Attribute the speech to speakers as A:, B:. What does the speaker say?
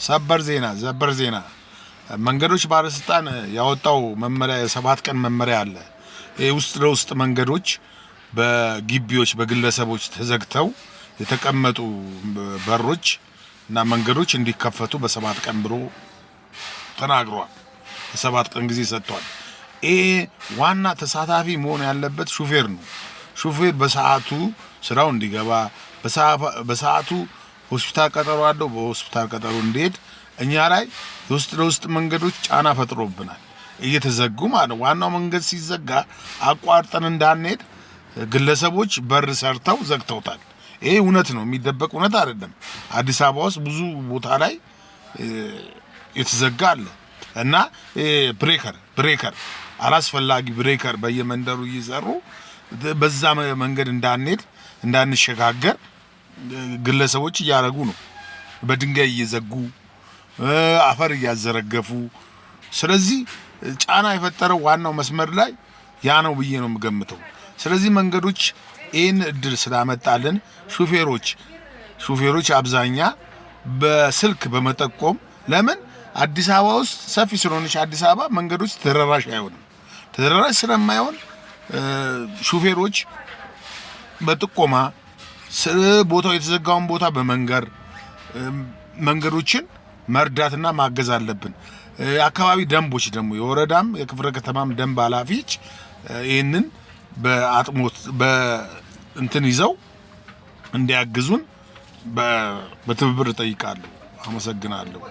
A: ሰበር ዜና፣ ሰበር ዜና። መንገዶች ባለስልጣን ያወጣው መመሪያ የ7 ቀን መመሪያ አለ። ውስጥ ለውስጥ መንገዶች በግቢዎች በግለሰቦች ተዘግተው የተቀመጡ በሮች እና መንገዶች እንዲከፈቱ በ7 ቀን ብሎ ተናግሯል። የ7 ቀን ጊዜ ሰጥቷል። ይሄ ዋና ተሳታፊ መሆን ያለበት ሹፌር ነው። ሹፌር በሰዓቱ ስራው እንዲገባ፣ በሰዓቱ ሆስፒታል ቀጠሮ አለው፣ በሆስፒታል ቀጠሮ እንዲሄድ እኛ ላይ የውስጥ ለውስጥ መንገዶች ጫና ፈጥሮብናል። እየተዘጉ ማለት ነው። ዋናው መንገድ ሲዘጋ አቋርጠን እንዳንሄድ ግለሰቦች በር ሰርተው ዘግተውታል። ይሄ እውነት ነው፣ የሚደበቅ እውነት አይደለም። አዲስ አበባ ውስጥ ብዙ ቦታ ላይ የተዘጋ አለ እና breaker አላስፈላጊ breaker በየመንደሩ እየሰሩ በዛ መንገድ እንዳንሄድ እንዳንሸጋገር ግለሰቦች እያደረጉ ነው። በድንጋይ እየዘጉ፣ አፈር እያዘረገፉ። ስለዚህ ጫና የፈጠረው ዋናው መስመር ላይ ያ ነው ብዬ ነው የምገምተው። ስለዚህ መንገዶች ይህን እድል ስላመጣልን ሹፌሮች አብዛኛ በስልክ በመጠቆም፣ ለምን አዲስ አበባ ውስጥ ሰፊ ስለሆነች አዲስ አበባ መንገዶች ተደራሽ አይሆንም። ተደራሽ ስለማይሆን ሹፌሮች በጥቆማ ቦታው የተዘጋውን ቦታ በመንገር መንገዶችን መርዳትና ማገዝ አለብን። የአካባቢ ደንቦች ደግሞ የወረዳም የክፍለ ከተማም ደንብ ኃላፊዎች ይህንን በአጥሞት በእንትን ይዘው እንዲያግዙን በትብብር እጠይቃለሁ። አመሰግናለሁ።